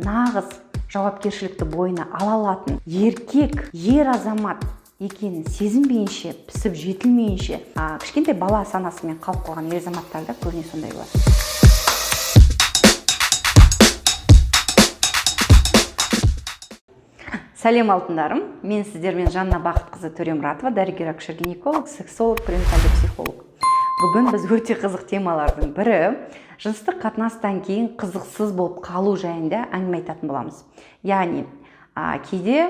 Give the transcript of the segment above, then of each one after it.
Нағыз жауапкершілікті бойына ала алатын еркек, ер азамат екенін сезінбейінше, пісіп жетілмейінше, кішкентай бала санасымен қалып қойған ер азаматтарда көбіне сондай болады. Сәлем, алтындарым! Мен сіздермен Жанна Бақытқызы Төремұратова, дәрігер акушер гинеколог, сексолог, пренатальды психолог. Бүгін біз өте қызық темалардың бірі — жыныстық қатынастан кейін қызықсыз болып қалу жайында әңгіме айтатын боламыз. Яғни кейде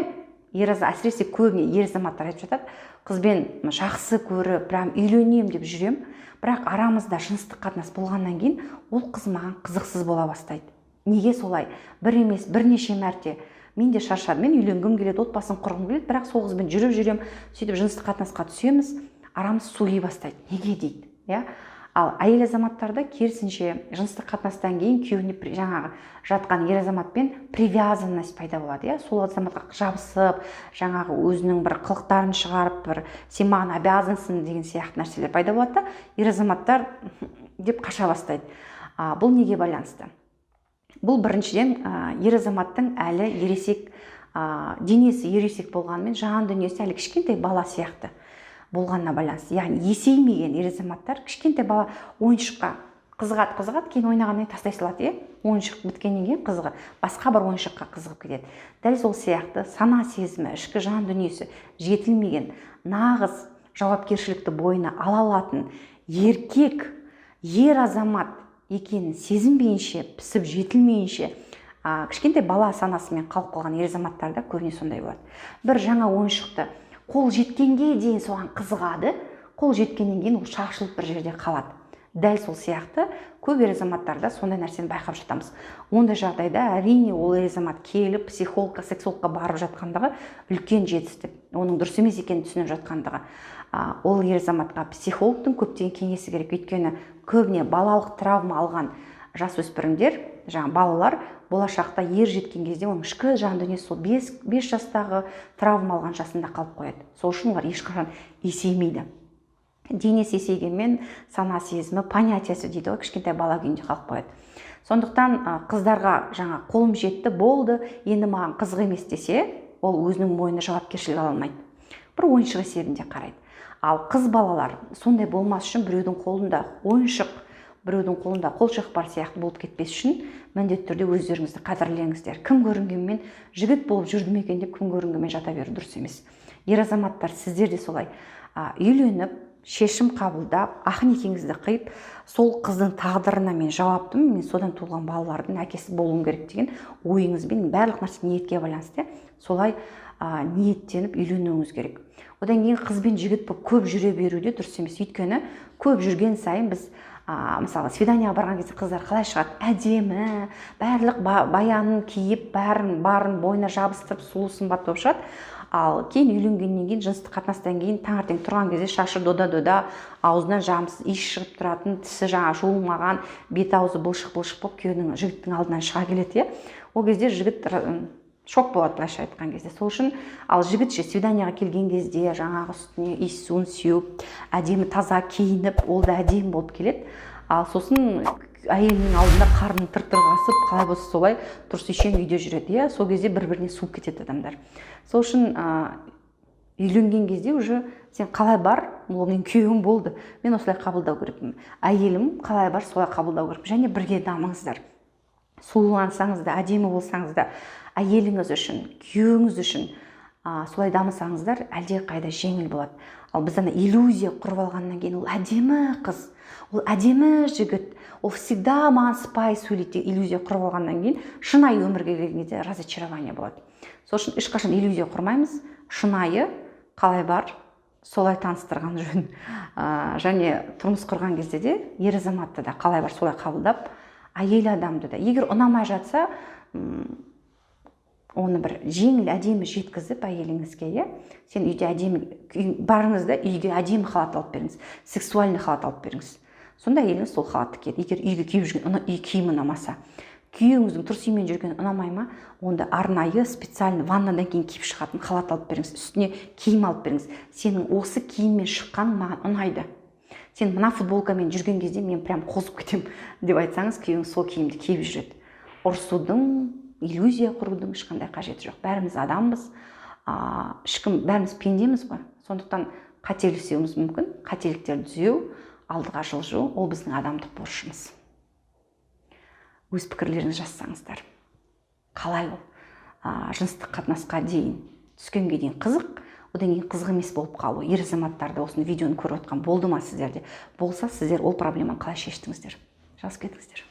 әсіресе көбіне ер азаматтар айтып жатады: «Қызбен жақсы көріп, прям үйленемін деп жүрем, бірақ арамызда жыныстық қатынас болғаннан кейін ол қыз маған қызықсыз бола бастайды. Неге солай? Бір емес, бірнеше мәрте. Мен де шаршадым, мен үйленгім келеді, отбасын құрғым келеді, бірақ сол қызбен жүріп жүрем, сөйтіп жыныстық қатынасқа түсеміз, арамыз суи бастайды. Неге?» — дейді, иә. Ал әйел азаматтарда керісінше, жыныстық қатынастан кейін күйеуіне, жаңағы жатқан ер азаматпен привязанность пайда болады, иә. Сол азаматқа жабысып, жаңағы өзінің бір қылықтарын шығарып, бір «сен маған обязансың» деген сияқты нәрселер пайда болады да, ер азаматтар деп қаша бастайды. Бұл неге байланысты? Бұл біріншіден, ер азаматтың әлі ересек, денесі ересек болғанымен, жан дүниесі әлі кішкентай бала сияқты болғанына байланысты. Яғни есеймеген ер азаматтар кішкентай бала ойыншыққа қызығады, қызығады, кейін ойнағаннан кейін тастай салады, иә. Ойыншық біткеннен кейін қызығы басқа бір ойыншыққа қызығып кетеді. Дәл сол сияқты сана сезімі, ішкі жан дүниесі жетілмеген, нағыз жауапкершілікті бойына ала алатын еркек, ер азамат екенін сезінбейінше, пісіп жетілмейінше, кішкентай бала санасымен қалып қойған ер азаматтарда көбіне сондай болады. Бір жаңа ойыншықты қол жеткенге дейін соған қызығады, қол жеткеннен кейін ол шашылып бір жерде қалады. Дәл сол сияқты көп ер азаматтарда сондай нәрсені байқап жатамыз. Ондай жағдайда, әрине, ол ер азамат келіп психологқа, сексологқа барып жатқандығы үлкен жетістік, оның дұрыс емес екенін түсініп жатқандығы. Ол ер азаматқа психологтың көптеген кеңесі керек, өйткені көбіне балалық травма алған жасөспірімдер, жаңа балалар болашақта ер жеткен кезде оның ішкі жан дүниесі сол 5 жастағы травма алған жасында қалып қояды. Сол үшін олар ешқашан есеймейді. Денесі есейгенмен, сана сезімі, понятиясы дейді ғой, кішкентай бала күйінде қалып қояды. Сондықтан қыздарға жаңа «қолым жетті, болды, енді маған қызық емес» десе, ол өзінің мойнына жауапкершілік ала алмайды, бір ойыншық есебінде қарайды. Ал қыз балалар сондай болмас үшін, біреудің қолында ойыншық, біреудің қолында қолшақ бар сияқты болып кетпес үшін міндетті түрде өздеріңізді қадірлеңіздер. Кім көрінгенмен жігіт болып жүрді ме екен деп, кім көрінгенмен жата беру дұрыс емес. Ер азаматтар, сіздер де солай, үйленіп, шешім қабылдап, ақ некеңізді қиып, сол қыздың тағдырына мен жауаптымын, мен содан туылған балалардың әкесі болуым керек деген ойыңызбен, барлық нәрсе ниетке байланысты, иә, солай ниеттеніп үйленуіңіз керек. Одан кейін қыз бен жігіт болып көп жүре беру де дұрыс емес, өйткені көп жүрген сайын біз, мысалы, свиданияға барған кезде қыздар қалай шығады? Әдемі, барлық баянын киіп, бәрін барын бойына жабыстырып, сұлу сымбатты болып шығады. Ал кейін үйленгеннен кейін, жыныстық қатынастан кейін таңертең тұрған кезде шашы дода дода, аузынан жағымсыз иіс шығып тұратын, тісі жаңа жуылмаған, бет аузы былшық былшық болып күйеуінің, жігіттің алдынан шыға келеді, иә. Ол кезде жігіт шок болады, былайша айтқан кезде. Сол үшін, ал жігіт ше, свиданияға келген кезде жаңағы үстіне иіс суын сеуіп, әдемі таза киініп, ол да әдемі болып келеді. Ал сосын әйелінің алдында қарнын тыр тыр қасып, қалай болса солай тұрсишең үйде жүреді, иә. Сол кезде бір біріне суып кетеді адамдар. Сол үшін үйленген кезде уже сен қалай бар, ол менің күйеуім болды, мен осылай қабылдау керекпін, әйелім қалай бар, солай қабылдау керек. Және бірге дамыңыздар. Сұлулансаңыз да, әдемі болсаңыз да, әйеліңіз үшін, күйеуіңіз үшін солай дамысаңыздар, әлде қайда жеңіл болады. Ал біз ана иллюзия құрып алғаннан кейін, ол әдемі қыз, ол әдемі жігіт, ол всегда маған сыпайы сөйлейді деген иллюзия құрып алғаннан кейін, шынайы өмірге келген кезде разочарование болады. Сол үшін ешқашан иллюзия құрмаймыз, шынайы қалай бар, солай таныстырған жөн. Және тұрмыс құрған кезде де ер азаматты да қалай бар, солай қабылдап, әйел адамды да егер ұнамай жатса, оны бір жеңіл, әдемі жеткізіп әйеліңізге, иә, сен үйде әдемі барыңыз да, үйге әдемі халат алып беріңіз, сексуальный халат алып беріңіз. Сонда әйеліңіз сол халатты киеді. Егер үйге киіп жүрген үй киімі ұнамаса, күйеуіңіздің трусимен жүргені ұнамай ма, онда арнайы, специально ваннадан кейін киіп шығатын халат алып беріңіз, үстіне киім алып беріңіз. «Сенің осы киіммен шыққаның маған ұнайды, сен мына футболкамен жүрген кезде мен прям қозып кетемін» деп айтсаңыз, күйеуіңіз сол киімді киіп жүреді. Ұрсудың, иллюзия құрудың ешқандай қажеті жоқ. Бәріміз адамбыз, ешкім, бәріміз пендеміз ғой. Сондықтан қателесуіміз мүмкін. Қателіктерді түзеу, алдыға жылжу — ол біздің адамдық борышымыз. Өз пікірлеріңізді жазсаңыздар. Қалай ол жыныстық қатынасқа дейін түскенге дейін қызық, одан кейін қызық емес болып қалу? Ер азаматтарды, осыны, видеоны көріп отқан болды ма сіздерде? Болса, сіздер ол проблеманы қалай шештіңіздер? Жазып кетіңіздер.